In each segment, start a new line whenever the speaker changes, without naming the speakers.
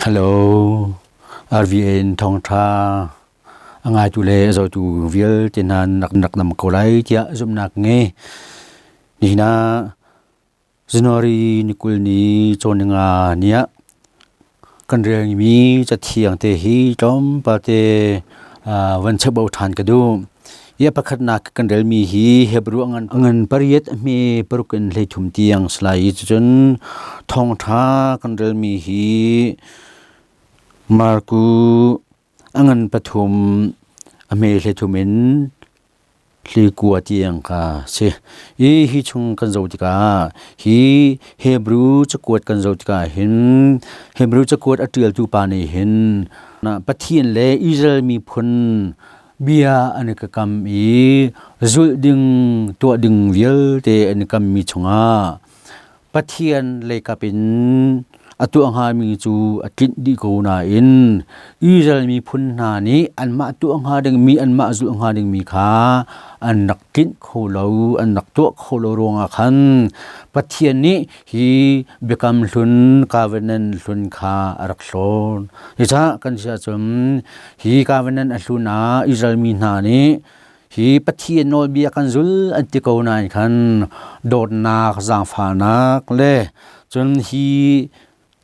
Hello, RVN thawngṭha a ngaitu le a zohtu vialte hna nak nak nam ko lai tiah zumhnak ngei. Nihin ah January ni 20 ni cawn ninga ni ah kan relmi cathiang te hi tlawmpal te van cheuhbo ṭhan ka duh. Hi a pakhatnak kan relmi hi Hebrew a ngan pariat a hme paruk in 13 tiang si lai i cucun thawngṭha kan relmi hi Marku a ngan pathum a hme 33 in 29 tiang kha si. I hi chung kan zoh tikah hi Hebrew cakuat kan zoh tikah hin Hebrew cakuat a ṭialtu pa nih hin Pathian le Israel miphun bia an i kam i zulh ding tuah ding vialte an i kammi chungah Pathian leikap in a tuah hngami cu a tlinh dih ko nain Israel miphun hna nih anmah tuah hnga dingmi anmah zulh hnga dingmi kha an rak tlinh kho lo an rak tuah kho lo ruangah khan Pathian nih hi biakam hlun covenant hlun kha a rak hlawn. Cucaah kan si ahcun Hi covenant a hlun ah Israel mi hna nih hi Pathian nawlbia kan zul an ti ko nain khan dawtnak, zaangfahnak le cun hi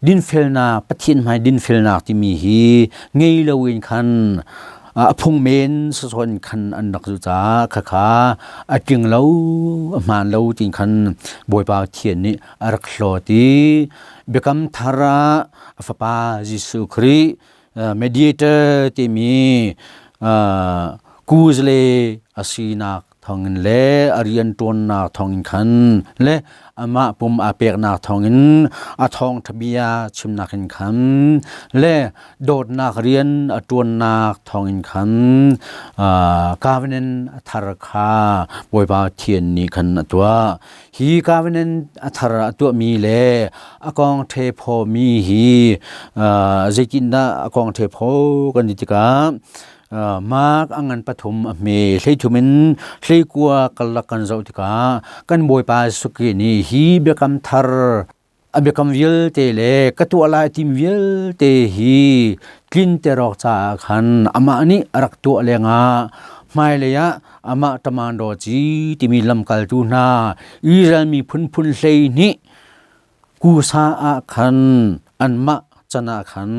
dinfelnak Pathian hmai dinfelnak timi hi ngei loin khan a phung men sasawn khan an rak zu caah khakha a tling lo a hmaan lo tin khan Bawipa Pathian nih a rak hlawt i biakam thar ah a fapa Jesuh Khrih mediator timi kuzle a sinak thawngin le a rian ṭuannak thawngin khan le amah pum aa peknak thawngin a thawngṭha bia chimnak in khan le dawtnak rian a ṭuannak thawngin khan covenant a thar kha Bawipa Pathian nih khan a tuah. Hi covenant a thar a tuahmi le a kong ṭhe phawmi hi zeitindah a kong ṭhe phaw kan ti tikah Mark a ngan pathum a hme 33 in 29 karlak kan zoh tikah kan Bawipa Jesuh Khrih nih hi biakam thar a biakam vialte le ka tuah lai tim vialte hi tlinter awk caah khan amah nih a rak tuah lengah hmailei ah amah ṭamandaw ci timi lamkaltu hna Israel miphun phun 12 kusa ah khan anmah can ah khan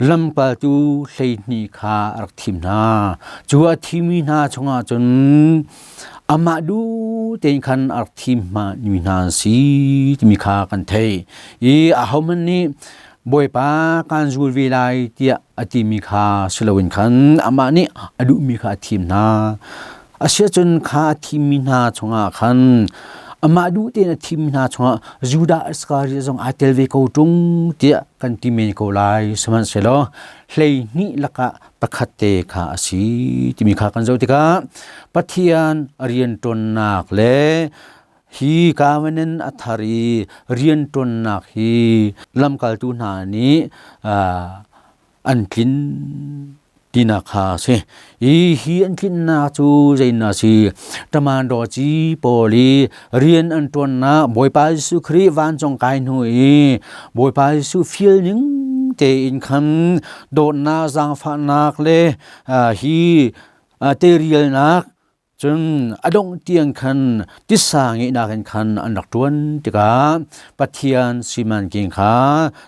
lamkaltu 12 kha a rak thim hna. Cu a thimmi hna chungah cun amah duh tein khan a rak thim mi hna an si timi kha kan theih. I ahohmanh nih Bawipa kaan zul ve lai tiah a timi kha si loin khan amah nih a duhmi kha a thim hna. Asiahcun kha a thimmi hna chungah khan amah duh tein a thimmi hna chungah Judah Iskariot zong aa tel ve ko ṭung tiah kan ti men ko lai. Sihmanhsehlaw 12 lakah pakhat te kha a si timi kha kan zoh tikah Pathian rianṭuannak le hi covenant a thar i rianṭuannak hi lamkaltu hna nih an tlin tinak kha a si. Hi hi an tlinnak cu zeinak a si? Ṭamandaw ci pawl i rian an ṭuannak Bawipa Jesuh Khrih vancung kai hnu i Bawipa Jesuh fial ning tein khan dawtnak zaangfahnak le hi terialnak Cun a dongh tiang khan titsa ngeihnak in khan an rak ṭuan tikah Pathian simanking kha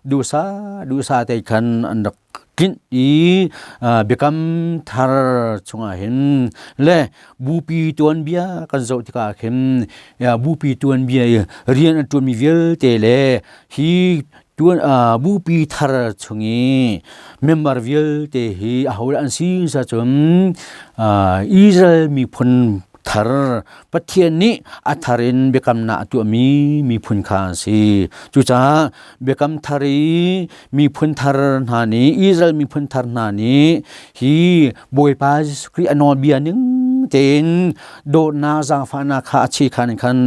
duhsah duhsah te khan an rak tlinh i biakam thar chungah hin le bupi tuanbia kan zoh tikah khin bupi tuanbia i rian an ṭuanmi vialte le hi Tuan bupi thar chung i member vialte hi ahodah an si cun Israel miphun thar Pathian nih a thar in biakamnak a tuahmi miphun kha an si. Cucaah biakam thar i miphun thar hna nih Israel miphun thar hna nih hi Bawipa Jesuh Khrih a nawlbia ning tein dawtnak zaangfahnak kha a chikhan in khan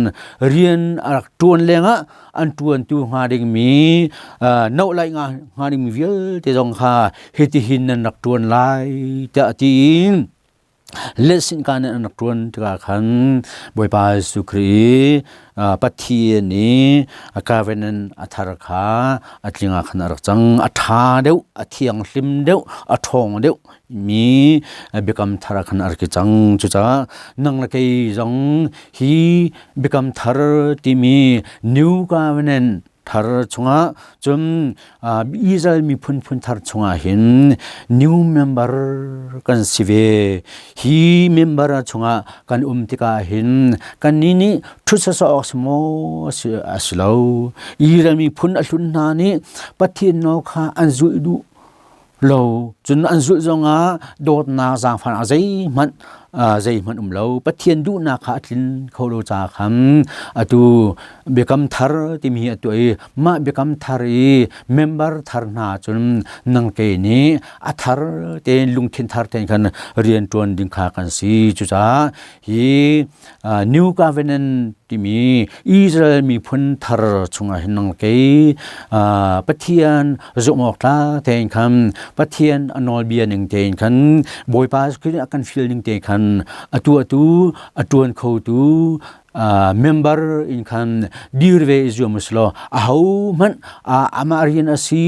rian a rak ṭuan lengah an ṭuantu hnga dingmi noh lai hnga dingmi vialte zong kha hitihin nan rak ṭuan lai tiah a ti. Lesin ka nih an rak ṭuan tikah khan Bawipa Jesuh Khrih Pathian i a covenant a thar kha a tling ah khan a rak cang. A ṭha deuh, a thianghlim deuh, a ṭhawng deuh mi biakam thar ah khan a rak i cang. Cucaah nang le kei zong hi biakam thar timi New Covenant thar chungah cun Israel miphun phun thar chungah hin new member kan si ve. Hi member chungah kan um tikah hin kannih nih ṭhut sawsawh awk si maw a si lo. Israel miphun a hlun hna nih Pathian nawl kha an zulh duh lo. Cun an zulh zongah dawtnak zaangfahnak zeihmanh zeihmanh um lo. Pathian duhnak kha a tlin kho lo ca khan atu biakam thar timi hi a tuah i mah biakam thar i member thar hna cun nang ke nih a thar tein lungthin thar tein khan rian ṭuan ding kha kan si. Cucaah hi New Covenant timi Israel miphun thar chungah hin nang kei Pathian zumh awk tlak tein khan Pathian a nawlbia ning tein khan Bawipa Khrih a kan feel ning te khan atu atu a ṭuan khotu member in khan dir ve i zuam uslaw aho hmanh amah rian a si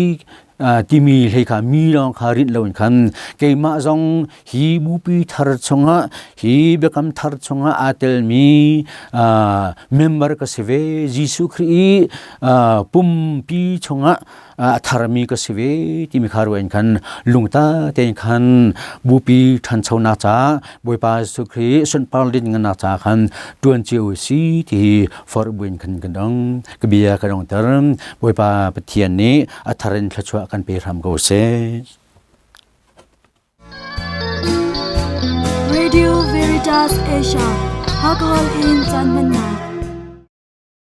timi hlei kha mi lawng kha rinh loin khan keimah zong hi bupi thar chungah hi biakam thar chungah aa telmi member ka si ve. Jesuh Khrih i pumpi chungah a tharmi ka si ve timi kha ruah in khan lungta tein khan bupi ṭhanchonak ca Bawipa Jesuh Khrih sunpar ngannak ca khan ṭuan cio si ti forh buin khan kan dong. Ka bia ka dongter. Bawipa Pathian nih a thar in thluachuah kan pe hram ko seh.
Radio Veritas Asia, Hakahol in caan hmannak.